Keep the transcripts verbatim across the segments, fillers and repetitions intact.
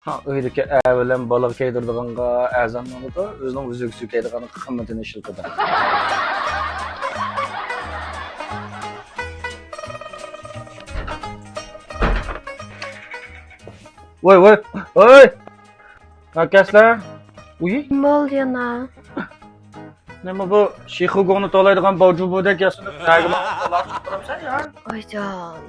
ئۆيدىكى ئەر بىلەن بالىغا كىيدۈرىدىغانغا ئەرزان بولىدۇ، ئۆزىنىڭ ئۈزۈكسىگە كىيىدىغانغا قىممىتىنى ئىشلىتىدۇ. ۋاي، ۋاي، ۋاي! ھاكەسلەر! ئۇي! نېمە بولدى يەنە؟ نېمە بۇ؟ شىخۇگۇڭنى تولايدىغان باۋجۇبۇدەك ياسىنىپ، نەگە ماڭىپ قالارسەن يا؟ ئايجان.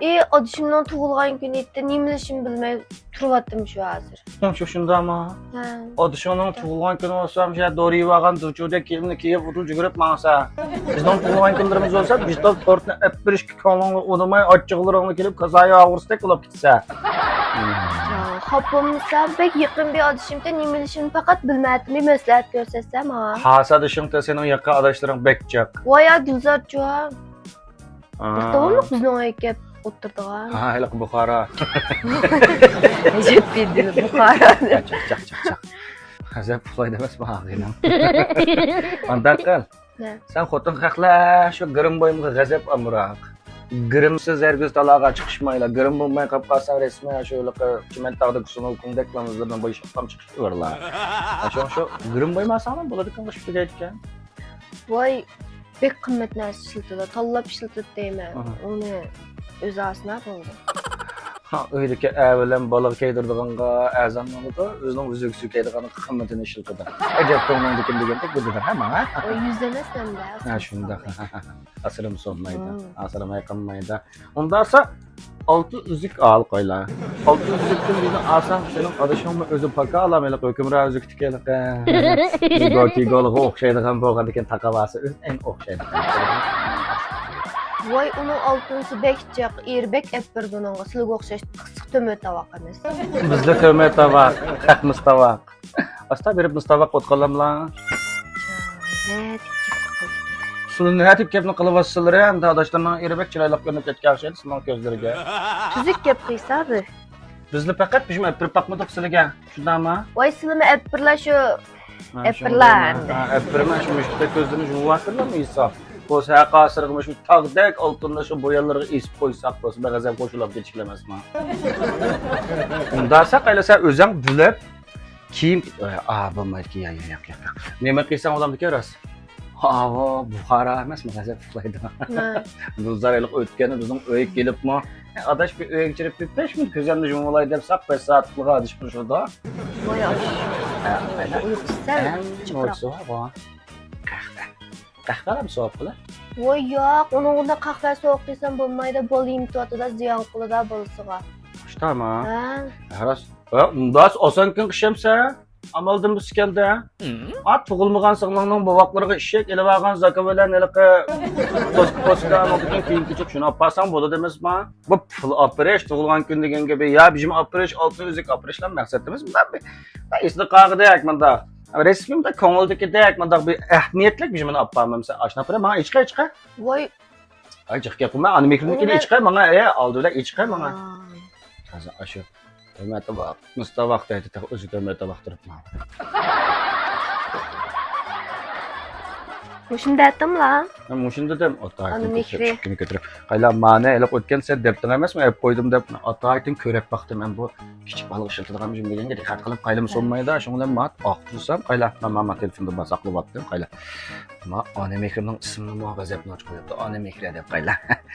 ئى، ئادىشىمنىڭ تۇغۇلغان كۈنى ئىدى، نېمىلىشىمنى بىلمەي تۇرۇۋاتتىم شۇ ھازىر. شۇ، شۇنداقمۇ؟ ھە. ئادىشىڭنىڭ تۇغۇلغان كۈنى بولسا، مۇشۇ دورا يەۋالغان دۇچۇدەك كىيىمنى كىيىپ، ئۇدۇل يۈگۈرۈپ ماڭسا. بىزنىڭ تۇغۇلغان كۈنلىرىمىز بولسا، بىز تورتنى ئەپ بېرىشكە كۆڭلۈڭنى ئۇنىماي، ئاچچىقلىرىڭنى كېلىپ، كازايى ئاغرىسىدەك بولۇپ كېتىسەن. ھە، خاپا بولمىسا، بەك يېقىن بىر ئادىشىمتى، نېمىلىشىمنى پەقەت بىلمەيتتىم، مەسلىھەت كۆرسەتسە ماڭا. خاس ئادىشىڭتى، سېنىڭ يېقىن ئاداشلىرىڭ بەك جىق. ۋاي يا، گۈلزارچۇ. ئا. داۋاملىق بىزنىڭ ئۆيگە كەپ ئولتۇرىدىغان. ھا، ھېلىقى بۇخارا. ئەجەب بىدىل بۇخارا. چاق، چاق، چاق، چاق. غەزەپ ئۇخلايدۇ ئەمەسمۇ ئاغىنەڭ؟ ئانداق قىل. نە؟ سەن خوتۇن خەقلەر شۇ گىرىم بويۇمغا غەزەپ ئامراق. گىرىمسىز ھەرگىز تالاغا چىقىشمايلا. گىرىم بولماي قاپ قالساڭ رەسمىي شۇ ھېلىقى چىمەنتاغدىكى سۇنۇكۇمدەك لامزىلىرىنى بويىشىپ چىقىشىۋېرىلا. شۇڭا شۇ گىرىم بويىماساڭلا بولىدىكەن، قىشىپ تۈگەيدىكەن. ۋاي، بەك قىممەت نەرسە ئىشلىتىدۇ، تاللاپ ئىشلىتىدۇ دەيمەن. ئۇنى ئۆزى ئالسىنا بولدى. ھا، ئۆيدىكى ئەر بىلەن بالىغا كىيدۈرىدىغانغا ئەرزان بولىدۇ، ئۆزىنىڭ ئۈزۈكسىگە كىيىدىغانغا قىممىتىنى ئىشلىتىدۇ. ئەجەب كۆڭلۈڭدىكىن دېگەندەك بۇ دېدىڭ، ھە، ماڭا؟ ئۇ يۈز ئەمەس مەندە. ھە، شۇنداق. ئاسىرىم سۇنمايدۇ. ئاسىرىم ھەيقىنمايدۇ. ئۇنداقسا، ئالتە ئۈزۈك ئال قويلا. ئالتە ئۈزۈكتىن بىرنى ئالساڭ، سېنىڭ ئادىشىڭمۇ ئۆزى پاكا ئالامىلىق ھۆكۈمران ئۈزۈكتىكى ھېلىقى. ئىگو كىگولىغا ئوخشايدىغان بولغاندىكىن تاقاۋالسا ئۆزىنى ئوخشايدىغان. ۋاي، ئۇنىڭ ئالتۇنسى بەك جىق، ئېرى بەك ئەپ بېرىدۇ ئۇنىڭغا. سىلىگە ئوخشاش قىسىق تۆمۈر تاۋاق ئەمەس. بىزدە تۆمۈر تاۋاق، خەق مۇز تاۋاق. ئاستا بېرىپ مۇز تاۋاق ئوتقالاملا. نەدىكى گەپنى قىلدى؟ سىلەر نەدىكى گەپنى قىلىۋاتىسىلەر، ئەمدى ئاداشلارنىڭ ئېرى بەك چىرايلىق كۆرۈنۈپ كەتكەن ئوخشايدۇ سىلەرنىڭ كۆزلىرىگە. تۈزۈك گەپ قىلسا بىر. بىزلا پەقەت بىژىم ئەپ بېرىپ باقمىدۇق سىلىگە، شۇنداقمۇ؟ ۋاي، سىلىمۇ ئەپ بېرىلا شۇ. ھە، ئەپ بېرىلا شۇنداقمۇ؟ ئەمدى. ھە، ئەپ بېرىمەن شۇ مۇشۇقتەك كۆزلىرىنى يۇمۇۋاتىدىلا ھېساب. بولسا ھەر قايسىلىرىغا مۇشۇ تاغدەك ئالتۇننى شۇ بويانلىرىغا ئېسىپ قويساق بولسا، بەك غەزەپ قوشۇلۇپ كېتىشكىلى ئەمەسمۇ؟ ئۇنداقسا قايلا سەن ئۆزۈڭ بىلىپ، كىيىم، ئا، بولمايدىكەن، يا، يا، ياق، ياق، ياق. نېمە قىلساڭ بولامدىكەن راست؟ ئاۋۇ، بۇخارا ئەمەسمۇ، غەزەپ ئۇخلايدۇ. ھە. گۈلزار ھېلىقى ئۆتكەندە بىزنىڭ ئۆيگە كېلىپمۇ، ئاداش، بىر ئۆيگە كىرىپ بىر بەش مىنۇت كۆزۈمنى يۇمۇۋالاي دەپ، ساق بەش سائەتلىقلا ئادىشىپ تۇرۇشىدۇ. ۋاي ئاش. ھە، قايلا. ئۇيقۇسىز سەل ئەڭ جىقراق. نوچىسى بار بۇ. قەھۋە. قەھۋەلەرمۇ سوۋغات قىلە؟ ۋاي ياق، ئۇنىڭغا قەھۋە سوۋغا قىلسام بولمايدۇ، بالا يېمىتىۋاتىدۇ، زىيان قىلىدۇ بالىسىغا. شۇنداقمۇ؟ ھە. ھە، راست. ھە، ئۇنداق ئاسانكەن قىشەمسە. ئامالدىن بۇ سىكەندە. ھە، تۇغۇلمىغان سىڭلىڭنىڭ بوۋاقلىرىغا ئىششەك ئېلىۋالغان زاكا بىلەن ھېلىقى توسكا، پوسكا، ئانىڭدىن كېيىن كېچىك شۇنى ئاپارساڭ بولىدۇ ئەمەسمۇ؟ بۇ پۇل ئاپىرىش، تۇغۇلغان كۈن دېگەن گېپى، يا بىژىم ئاپىرىش، ئالتۇن ئۈزۈك ئاپىرىشلا مەقسەت ئەمەس. مۇنداق بىر، بىر ئېسىدە قالغۇدەك مۇنداق. رەسمىي مۇنداق كۆڭۈلدىكىدەك، مۇنداق بىر ئەھمىيەتلىك بىژىمنى ئاپارمامسەن؟ ئاشۇ ئاپىرە ماڭا ئېچىقە، ئېچىقە. ۋاي. ئاي، جىق گەپ قىلما، ئانا مېھرىمنىڭكىنى ئېچىقە ماڭا، ئە، ئالدى بىلەن ئېچىقە ماڭا. تازا ئاشۇ. ھۆرمەت تاۋاق، مۇز تاۋاق دەيدۇ، تېخى ئۆزى ھۆرمەت تاۋاق تۇرۇپ ماڭا. مۇشۇنى دەتتىملا. مەن مۇشۇنى دېدىم، ئاتا ئانا مېھرى. كۆتۈرۈپ. قايلا، مانا ھېلىقى ئۆتكەن سەن دەپتىڭ ئەمەسمۇ، ئەپ قويدۇم دەپ. ئاتا ئايتىن كۆرەپ باقتىم، مەن بۇ كىچىك بالىغا ئىشلىتىدىغان بىژىم دېگەنگە دىققەت قىلىپ قايلىمۇ سۇنمايدا، شۇڭا بىلەن مات ئاقتۇرسام، قايلا، مەن ماما تېلېفوندا بار ساقلىۋاتتىم، قايلا. ما ئانا مېھرىنىڭ ئىسمىنىمۇ غەزەپ نوچى قويۇپتۇ، ئانا مېھرى دەپ قايلا.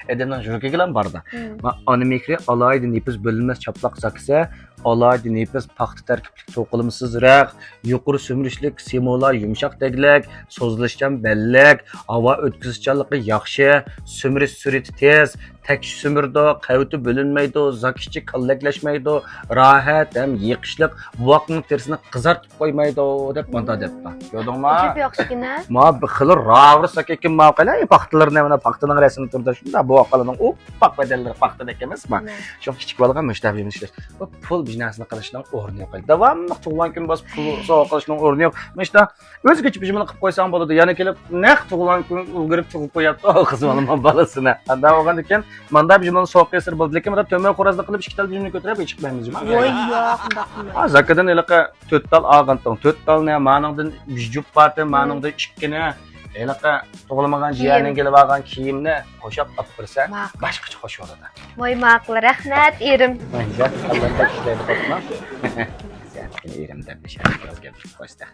ئادەمنىڭ يۈرىكىگىلا باردا. ما ئانا مېھرى ئالاھىدە نېپىز بۆلۈنمەس چاپلاق زاكىسى، ئالاھىدە نېپىز پاختا تەركىبلىك توقۇلمىسىز رەخت، يۇقىرى سۈمۈرۈشلۈك سېمولا، يۇمشاق تەگلىك، سوزۇلۇشچان بەللىك، ھاۋا ئۆتكۈزۈشچانلىقى ياخشى، سۈمۈرۈش سۈرئىتى تېز، تەكشى سۈمۈرىدۇ، قەۋىتى بۆلۈنمەيدۇ، زاكا ئىچى كاللەكلەشمەيدۇ، راھەت ھەم يېقىشلىق، بوۋاقنىڭ تېرىسىنى قىزارتىپ قويمايدۇ دەپ مۇنداق دەپتۇ. كۆردۈڭمۇ؟ ئەجەب ياخشىكەن ھە؟ ما بىر خىلى راۋۇر ساكەكىن ما قايلا، ئە، پاختىلىرىنى مانا پاختىنىڭ رەسىمى تۇرىدۇ شۇنداق، بوۋاقلارنىڭ ئۇپپاق بەدەنلىرى پاختىدەك ئەمەسما؟ شۇ كىچىك بالىغا مۇشتاق بىر ئىشلەش. بۇ پۇل بىر نەرسىنى قىلىشنىڭ ئورنى يوق. داۋاملىق تۇغۇلغان كۈن بولسا پۇل سوۋغا قىلىشنىڭ ئورنى يوق. مۇشتا ئۆزگىچە بىر نېمىنى قىلىپ قويساڭ بولىدۇ. يەنە كېلىپ نەق تۇغۇلغان كۈن ئۈلگۈرۈپ تۇغۇپ قوياپتۇ قىز بالىمۇ بالىسىنى. ئانداق بولغاندىكىن ماندا بىر نېمىنى سوۋغا قىلسا بولىدۇ. لېكىن مانا تۆمۈر خورازنى قىلىپ ئىككى تال بىر نېمىنى كۆتۈرۈپ ئېچىقمايمىز. ۋاي ياق، ئۇنداق قىلمايمىز. ھا، زاكىدىن ھېلىقى تۆت تال ئالغانتىڭ، تۆت تالنى، مانىڭدىن بىر جۈپ بارتى، مانىڭدىن ئىككىنى، ھېلىقى تۇغۇلمىغان جىيەننىڭ كىيىم. كىيىۋالغان كىيىمنى قوشاپ ئاپبەرسە، ماقۇل. باشقىچە خۇش بولىدۇ. ۋاي ماقۇل، رەھمەت، ئېرىم. ۋاي، زات قالغاندا ئىشلەيدۇ، قورقما. زات ئېرىم دەپ ئىشەنچ بىراز گەپ قوشتى.